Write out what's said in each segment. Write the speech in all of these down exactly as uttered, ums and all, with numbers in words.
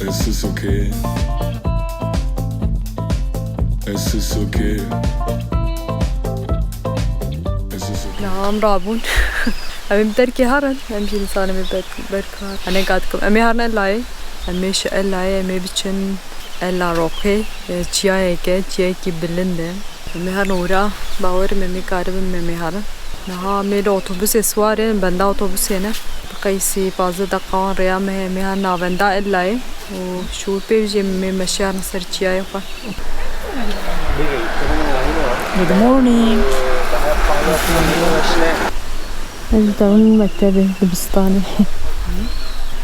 Es ist okay. Es ist okay. Es ist okay. Niha em rabûn. Em ê bi derkê herin, em jî nizanim ê ber-, berkar. Em ê gat dikim. Em ê herin Elayê. Em ê ji Elayê, em ê biçin Ela Roqê. E, çiyayeke, çiyayekî bilind e. Em ê herin ora, bawerim em ê karibin em ê herin. Niha em ê li otobusê siwar in, benda otobusê ne. Bi qeysî pazdeh deqa wan rêya me heye, em ê herin navenda Elayê û ji wir pê jî em ê meşe herin ser çiyayê xwe. Good morning. Ez dewam mektebê, dibistanê.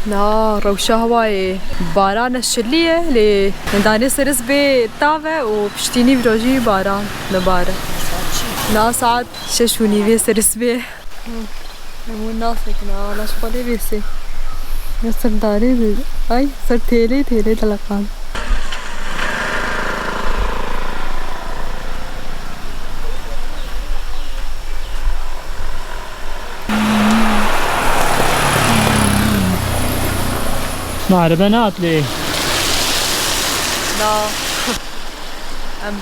Na, rewşa hewayê baran e, şilî ye, lê danê serê sibê tav e û piştî nîvro jî baran dibare. Na saet şeş û nîvê serê sibê. Hemû nasekin, ala ji xwe lê bêsê. Ya ser darê de, ay, ser têlê, têlê de leqan. Ma erebe nehat lê. Na. Em,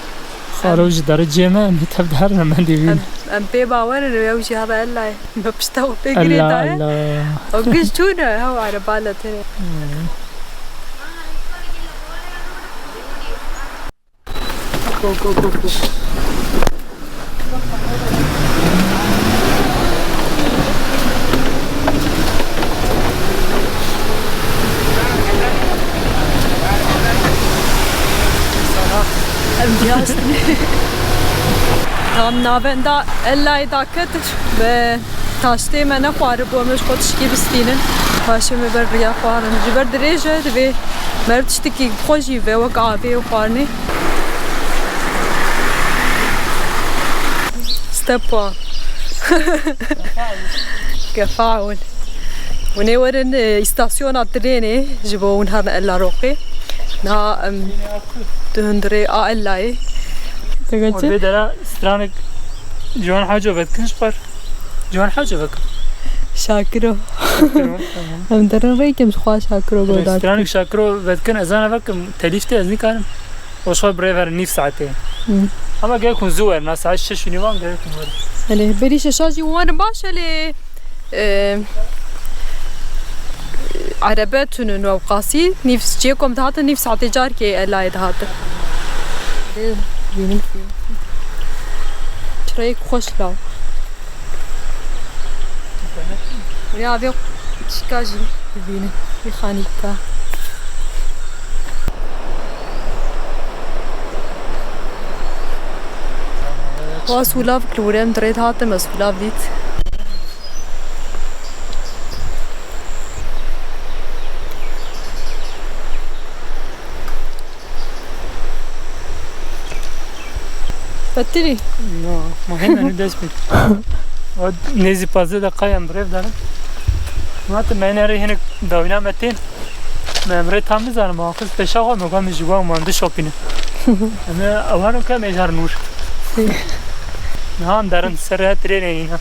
Xalo em, ji derê cê me, em ê tev diherin, em endê wî em, ne. Em pê bawer in, ew jî hebe Ellay. Me pişta xwe pê girê daye. Ella, ella. O giş çûne, hew ereba le tenê. Hmm. Go, go, go, go. Em cihaz tam navenda Ellayê daket. Bi taştê me nexwaribû, em ê ji xwe tişkî bistînin. Paşê me ber riya xwarin. Ji ber dirêj e, divê meriv tiştekî bi xwe jî ve, wek avê û xwarinê. Step one. Tefaul. Hûn ê werin, e, îstasyona trênê ji bo hûn herin Ella Roqê. Niha em di hundirê a Ellayê. Te got çi? Vê dera stranek Ciwan Haco vedikin ji xwe. Ciwan Haco vekin. Şakiro. Şakiro, tamam. Em derin rêkim ji xwe Şakiro godat. Stranek Şakiro vedikin, ez ana vekim, telîf te ez nikarim. O ji xwe birêve nîv saetê. Hı. Ama gerek hûn zû werin, ha saet şeş û nîvan gerek hûn werin. Belê, berî şeşa jî werin baş e lê, e, erebe tune û ewqasî nîv çiyê kom dihate, nîv saetê carkê Ellayê dihate. Dê bînim ki. Çirayek xweş la. Rêya vê çika jî bibînin. Vî xanîka. Wa sûlav li wir em dirêt hatim, ez sûlav dît. Fetilî. No, ma hêna nû dest pê. O nêzî pazdeh deqayan bi rêv darin. Ma tu me nerê hinek dawîna me tên. Me em rê tam nizanim, ma xist peşa xwe, me got min ji wan wan di şopîne. Em ê ewan û ke me jar nûr. Niha em derin ser trênê yîna.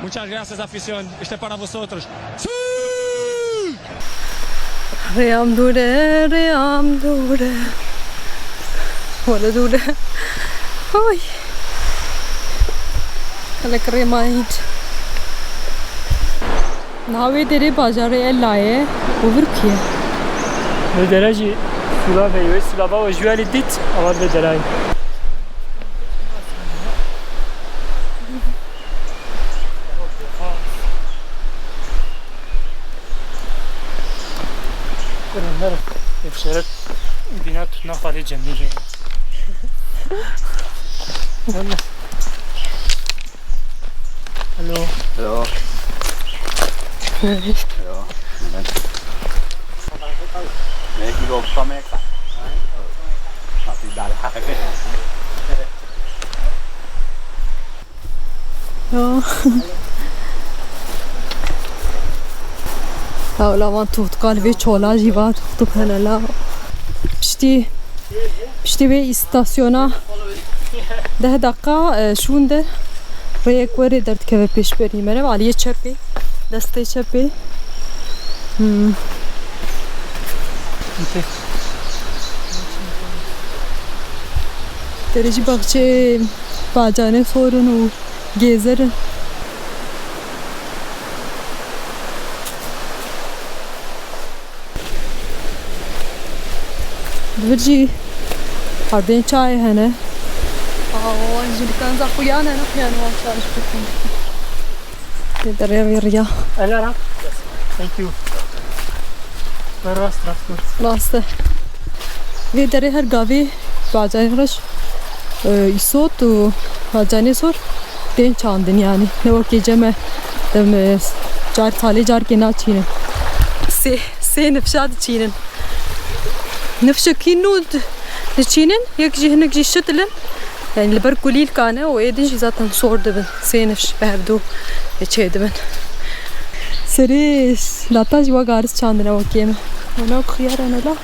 Muchas gracias, afición. Este es para vosotros. Rêyam dûr e, rêyam dûr e. Wele dûr e. Oy. Hele kirê ma hîç. Niha wê derê bajarê Ella ye û vir ku ye? Vê dere jî sûlav heye. Wê sûlava we ji wê alî dît, ava vê derayê. Kurun, nerede? Hemşire bina tutuna xalê cemî. Hello. Hello. Hello. Belki yoksa meka. Ya. Hewla van tuxtuka li vê çola jî va tuxtuk hene la. Piştî, piştî vê îstasyona deh deqa, e, şûn de rêyek werê derdikeve pêşberî me. Aliyê çepê, destê çepê. Hmm. Derê jî baxçeyê bacanê sor in û gêzer in. Di vir jî hardên çayê hene. Aa, wan jî li kanza xuyan e, nexuyan wan çay ji bikin. Tê derê vê riya. Ela ra. Thank you. Rast, rast. Rast e. Vê derê her gavê bacanê reş, e, îsot û bacanê sor tên çandin yanî. Ne wekî cem e, dem, e, car salê carkê naçînin. Sê, sê nifşa diçînin. Nifşekî nû di-, diçînin, yek jî hinek jî şitil in. Yani li ber kulîlka ne û ê din jî zaten sor dibin. Sê nifş bi hevdû çê dibin. Serê lata jî wek garis çandine wekê me. Wena ku xiyar hene la.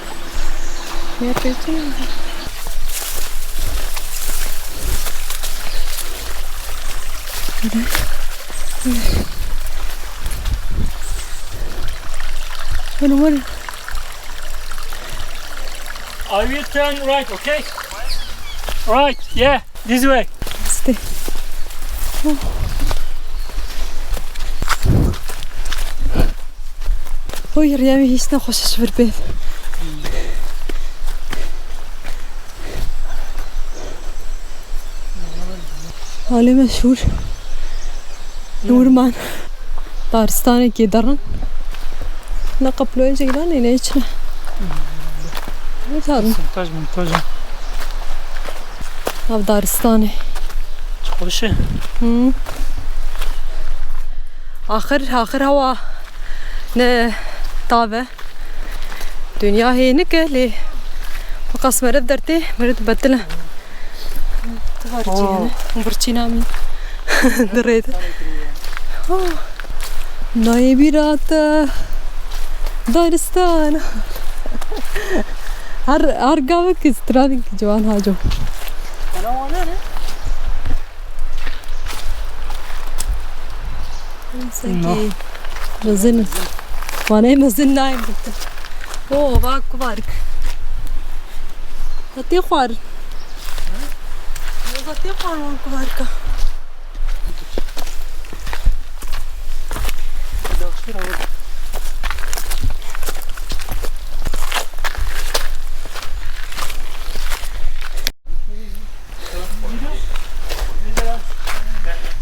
Xiyar pêçin. Wena wena. I will turn right, okay? Right, yeah, this way. Stay. Oy, riyamê hîç ne xweş e ji vir pê. Alê meşhûr. Li wir man. Daristanekê derin. Ne qeployê ceylanê ne çi ne. Ne tarin. Montaj, montaj. Nav daristanê. Çi xweş e. Hı. Axir, axir hewa ne tav e. Dinya hênik e lê. Qas meriv dertê, meriv dibetil e. Tivarî çî hene. Birçîna min. Dirêt. Oh. Nayê bîra te. Daristan. Her, her gavek stranî ciwan haco. Sanki mezin. Wanê mezin nayê bîra te. Oh, bak kuvark. Hatê xwar. Hatê xwar wan kuvarka.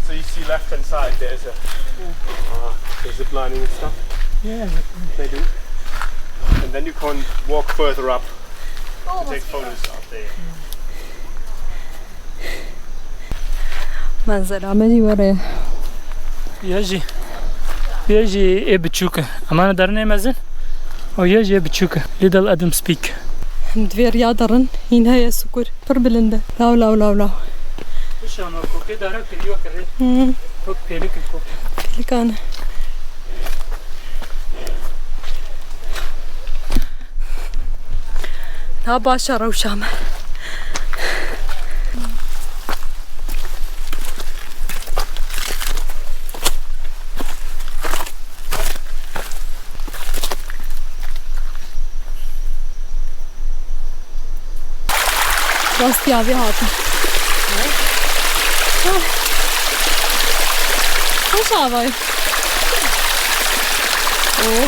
So you see left hand side, there's a, uh, there's zip lining and stuff. Yeah, they do. And then you can walk further up to take photos up there. Menzela me jî were. Ya jî, ya jî ê biçûk e. Emana derinê mezin. O ya jî ê biçûk e. Little Adams Peak. Em di vê riya derin. Hîn heye sukur. Pir bilind e. Law, law, law, law. Kişa me kokê dara kiriyo kirê. Hı. Kok pêlik e kok. Pêlikan e. Ha, baş e rewşa me. Rastî avê hatin. Ah. Xweş avayî. Oh.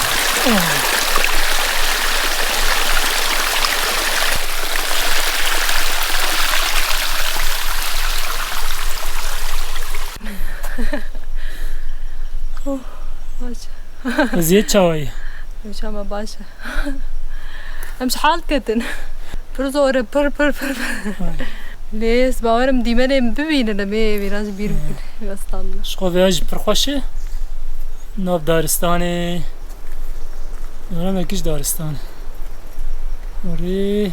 Oh, baş e. Eziyet çawa ye? Rewşa me baş e. Em ji hal ketin. Pir zor e, pir, pir, pir, pir. Lê ez bawer im dîmenê min bibînin, em ê vîna ji bîr bikin. Westan min. Ji xwe vêya jî pir xweş e. Nav daristanê. Dora me kî ji daristan e. Orê.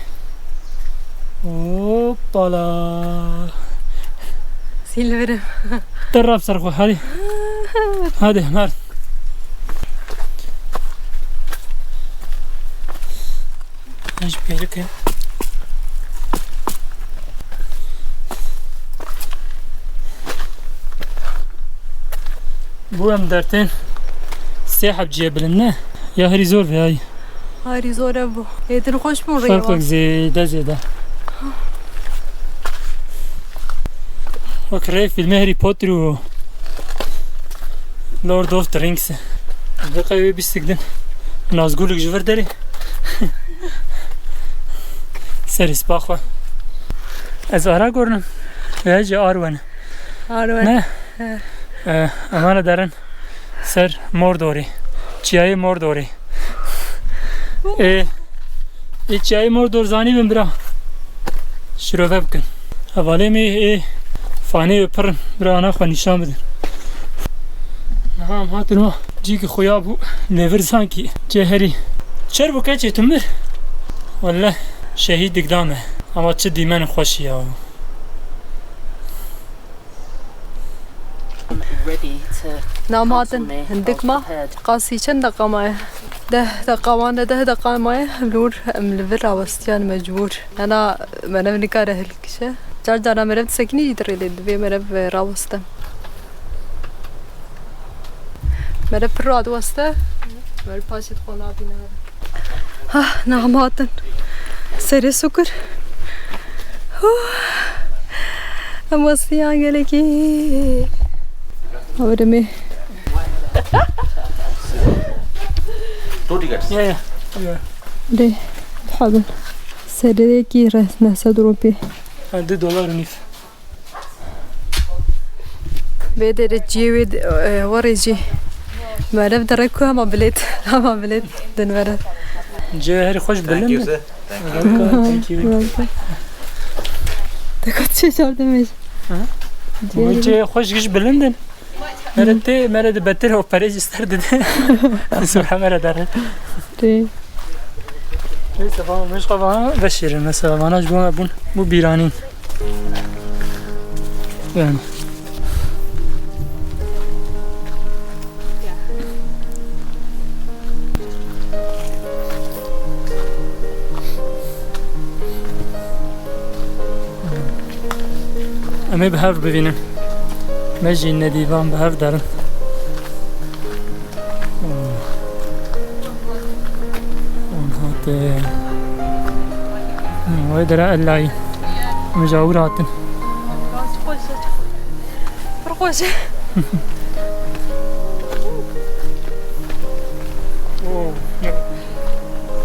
O. Hoppala. Silverim. Te rap ser xwe, hadi. Hadi, mer. Ez pêrik e. Bû em dertên sê heb cihê bilind ne? Ya herî zor vê ay. Harî zor e bû. Êdin xweş bû rêwa. Ferqek zêde zêde. Wek rê fîlmê Harry Potter û Lord of the Rings e. Deqe wê bîstik din. Nazgûlik ji vir derê. Serî spa xwe. Ez ara gorinim. Vê jî Arwen. Arwen. Ne? He. E, emana derin. Ser Mordorê. Çiyayê Mordorê. Ê, ê çiyayê Mordor zanî bin bira. Şirove bikin. Hevalê me ê fanê pir in. Bira ana xwe nîşan bidin. Niha em hatin wa. Cîkî xuya bû. Lêvir sankî. Cê herî. Çer bû keçê tu mir. Welle şehîd dikda me. Ama çi dîmen xweşî ya. Nam hatin hindik ma, qasî çend deqa maye? Deh deqa wan de deh deqa maye, li wir em li vir rawestiyan mecbûr. Hena merev nikare hilkişe. Car cara merev disekinî jî dirêlê divê merev raweste. Merev pir radiweste, merev paşê dixwe nabîne. Hah, nahmatin. Serê sukir. Huh. Em westiyan gelekî. Haberê me. Dodi gets. Yeah, yeah. Yeah. Lê, dihebin. Serêkî re neh sed rûpî. Ha, du dolar û nîv. Vê derê ciyê wê de, e, warê jî. Merev dere ku hema bilêt, hema bilêt din mere. Cê herî xweş bilind in. Thank you, sir. Thank you. Welcome, thank you. Welcome. Te got çê çar demê jî. Ha? Cê Cê xweş giş bilind in. Mere tê, mere de betir o perê jî ser dide. Subhe mere dere. Tê. Neyse, vana, meşqa vana veşêrin. Mesela vana ji bo me bûn, bû bîranîn. Yani. Em ê bi hev bibînin. Me jî nedîvan bi hev derin. Wan hate. Wê dere elayî. Em ji awir hatin. Pir xweş e.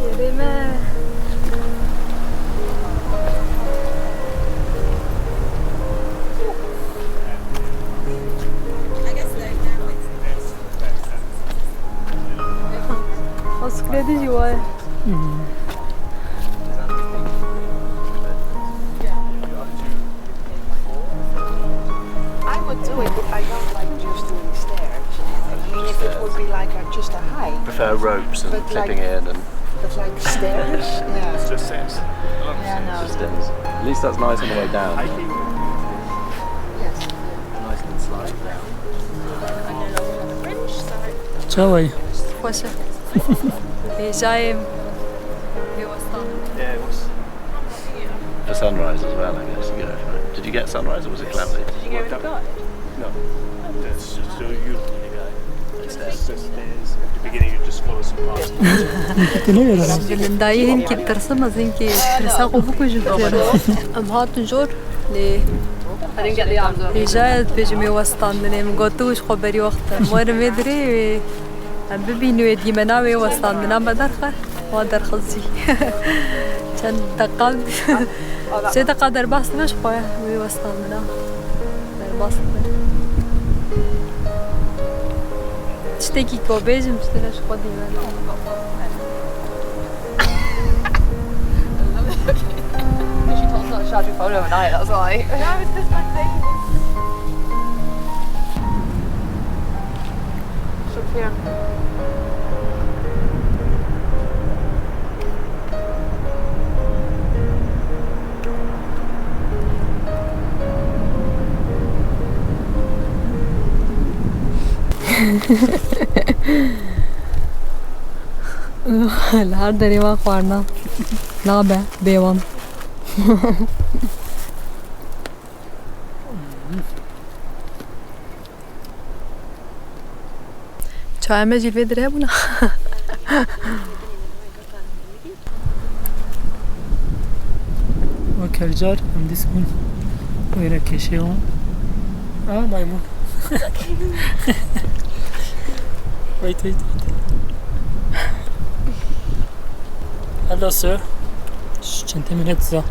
Yerê me. O sukre de jî wa ye. I would do it, but I don't like just doing stairs. I mean, if it would be like a, just a hike, prefer ropes and but, like, clipping in and but, like, stairs? Yeah. It's just stairs. Yeah, no. It's just stairs. At least that's nice on the way down. Yes. Nice and slide down. Çawa ye? Xweş e. Hêjayê wê westan. Yeah, it was. For sunrise as well, I guess. You go for it. Did you get sunrise or was it cloudy? Did you go with the guide? No. That's just so you. It's just stairs at the beginning, you just follow some paths. Tu ne yere? Bilindayî hinkî tirsim, ez hinkî tirsa xwe bikujim. Em hatin jor, lê hêjayê dibêjim ê westandinê, min got tu ji xwe berî wexta. Werin vê dirê wê. Em bibînin wê dîmena wê westandina me derxe, wa derxist jî. Çend deqa, sê deqa derbas dibe ji xwe wê westandina. Derbas dibe. Tiştekî ku bêjim, ji tine ji xwe dîmena. She told us not to shout your photo and I, that's why. No, it's just my face. Sophia. Li her derê wan xwarina nabe bê wan. Çaya me jî li vê derê hebûna. Wek her car em dîs bûn. Wêre kêşê wan. Aa, maymun. Wait, wait, wait. Hello, sir. Şu çantayı mı net za?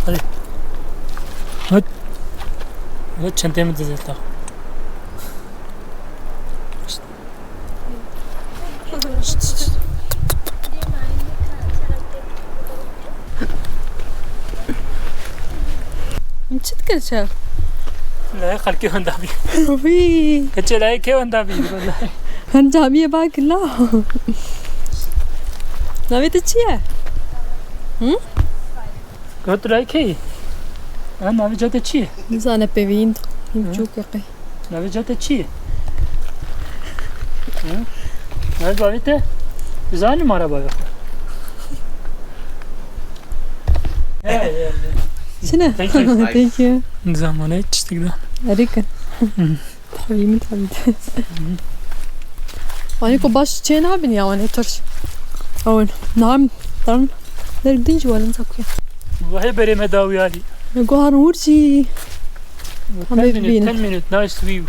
Hadi. Hadi. Hadi çantayı mı net za? Min çi dikir çi? Layê xelkê wenda bî. Wî. Keçê layê kê wenda bî? Her camiyê bak la. Navê te çi ye? Hı? Got tu layê kê yî? Ha, navê ca te çi ye? Nizane pêvîn. Hı? Çûk ye qey. Navê ca te çi ye? Hı? Navê bavê te? Tu zanî mara bavê xwe? He, he, he. Çi ne? Thank you. Thank you. Zamanê tiştek da. Erê ke. Hı. Tabii mi, tabii de. Hı. Anî ku baş çê nabin ya, anî tirş. Ew nam, tam der din ji walin zakuya. Vahê berê me dawiyalî. Gohan wurcî. Ten minut, ten minut, nice view.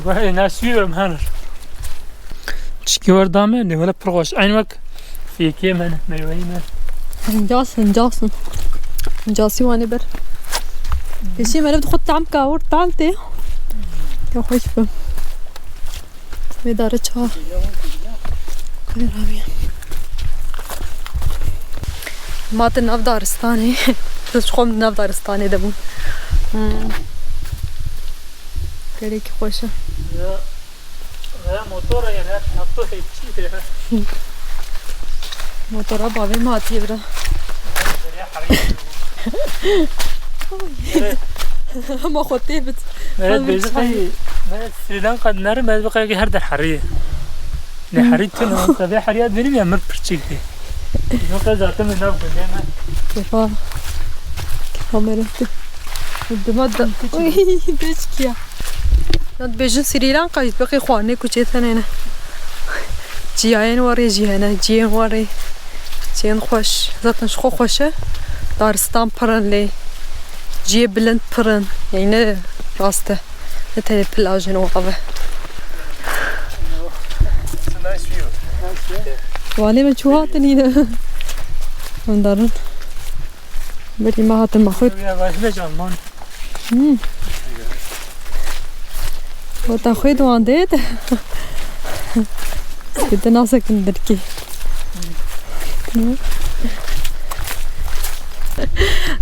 Gohan nice view em hanir. Çikî wer dame, ne wele pir xweş. Eyn wek fêkê me ne, meyweyê me. Hincas, hincas in. Hincasî wan ê ber. Pêşî meriv dixwe tam ka wir tal tê. Ya xweş bi. Vê dare çawa. Kare raviye. Ma te nav daristanê. Tu ji xwe min nav daristanê de bûn. Hmm. Gelekî xweş e. Ya. Veya motora ya, veya traktor hep çi ya. Motora bavê me hatiye bira. Veya hareket. Hema xwe tê bit. Meret bêjin qey, meret Sri Lanka dinerim, ez bi qey her der heriye. Ne herî tune, ez vê heriya dibînim ya mir pirçik tê. Yok, ez zaten min nav gundê me. Kefa. Kefa meret tê. Dima da. Uy, beçkiya. Yan dibêjin Sri Lanka jî, belkî xwarinê kuçê tenê ne. Ciyayên warê jî hene, ciyên warê. Ciyên xweş. Zaten ji xwe xweş e. Daristan pir in lê. Ciyê bilind pir in. Yani ne rast e. Ne tenê plaj in û ava. It's a nice view. Walê me çû hatin yine. Em darin. Berî me hatin me xwe. Ya, vay, vay, Alman. Hmm. Wata xwe di wan dê de. Ê te nasekin dirkî.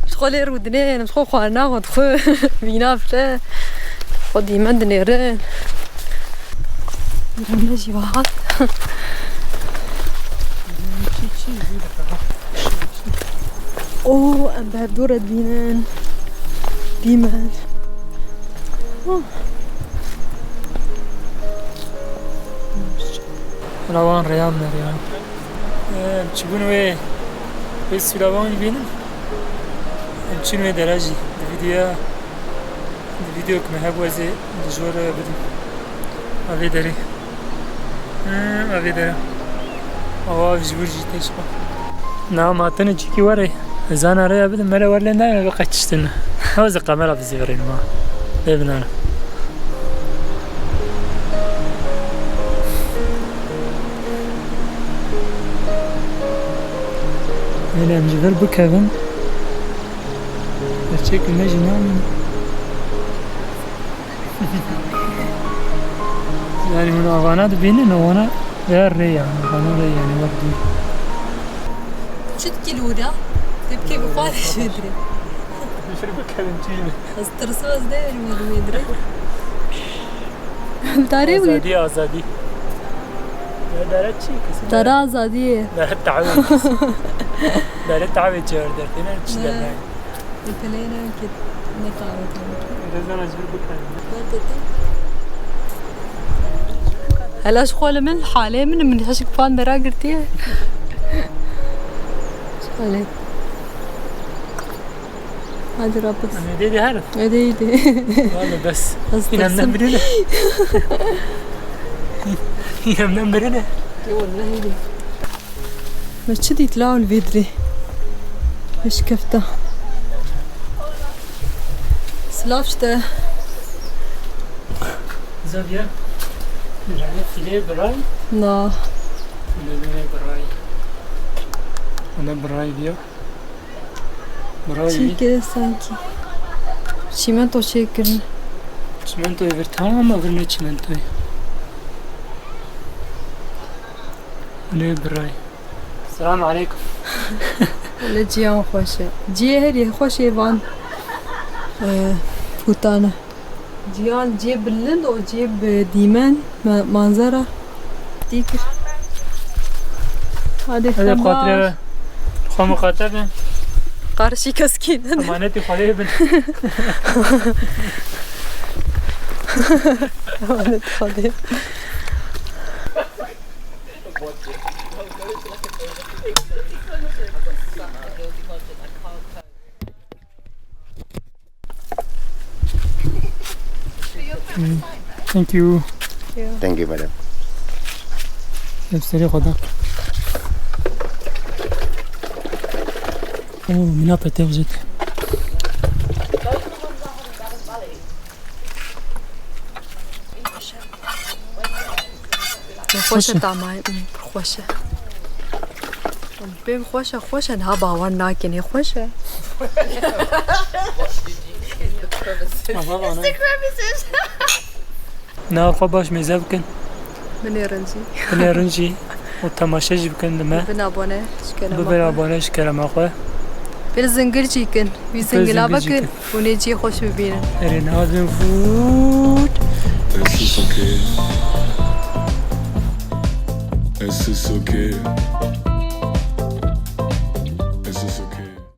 Ji xwe lê rûdinên, ji xwe xwarina xwe dixwe. Vîna bide. Xwe dîmen dinêrin. Rewne jî ve hat. Oo, em bi hevdû re dibînin. Dîmen. Oh. Rawan rêya me rêya. Em çibûn wê, wê sûravan jî bînin. Em çin wê dere jî. Di vîdyoya Di vîdeo ku me hebû ez ê li jor bidim. A vê derê. Hmm, a vê dere. Awa ji wir jî tê şiba. Na ma tune çikî were. Ez ana rêya bidim, mere wer lê nayê, me biqe tiştin. Ew ez ê kamera bizîvirînim ha. Lê binane. Lê em ji vir bikevin. Gerçek me jî namîne. Yani hûn avana dibînin, avana ver rê yani, avana rê yani, wek dûr. Çi dikî li wira? Tepkê bi xwe re jê dirê. Bişir bikelim çî mi? Ez tirsim, ez neyêrim wê dirê. Darê wî. Azadî, azadî. Ya dara çi? Dara azadiyê. Dara tawê. Dara tawê çağır dertine çi dertine. Ê peleyê ne wekî ne tawê tawê. Rezana ji vir bikare. Werte te. Ela ji xwe li min, halê min, min hişk pan dera girtiye. Şalê. Hadi Rabbit. Em ê dê de herin. Ê dê, ê dê. Wala bes. Ez Înemden tirsim. Birine. Înemden birine. Yo, wallahî dê. Me çi dît law li vê dirê? Eşkefta. Silav ji te. Zaviye. Filê biray. Na. Filê biray. Ana biray diye. Biray. Çi kir sankî? Çîmento çêkirin. Çîmentoyê vir tamam, vir ne çîmentoyê. Filê biray. Selam aleyküm. Wele ciyan xweş e. Cihê herî xweş ê van, e, kutane. Ciyan cihê bilind û cihê bi dîmen, me-, manzara. Dîkir. Hadi, Hadi xatirê we. Xwe miqate bin. Qarşî keskî ne. Emanetî Xwedê bin. Emanetî Xwedê. Thank you. Thank you, madam. Ev serê xwe da. Oh, mîna petev jî. Xweş e. Xweş e tamam, pir xweş e. Pê xweş e, xweş e, niha bawer nakin, ê xweş e. Niha xwe baş mêze bikin. Binêrin jî. Binêrin jî û temaşe jî bikin li me. Bibin abone ji kerema xwe. Bibin abone ji kerema xwe. Pir zingil jî kin. Wî zingila bikin. Hûn ê cihê xweş bibînin. Erê, niha dibin vût. Es ist okay. Es ist okay.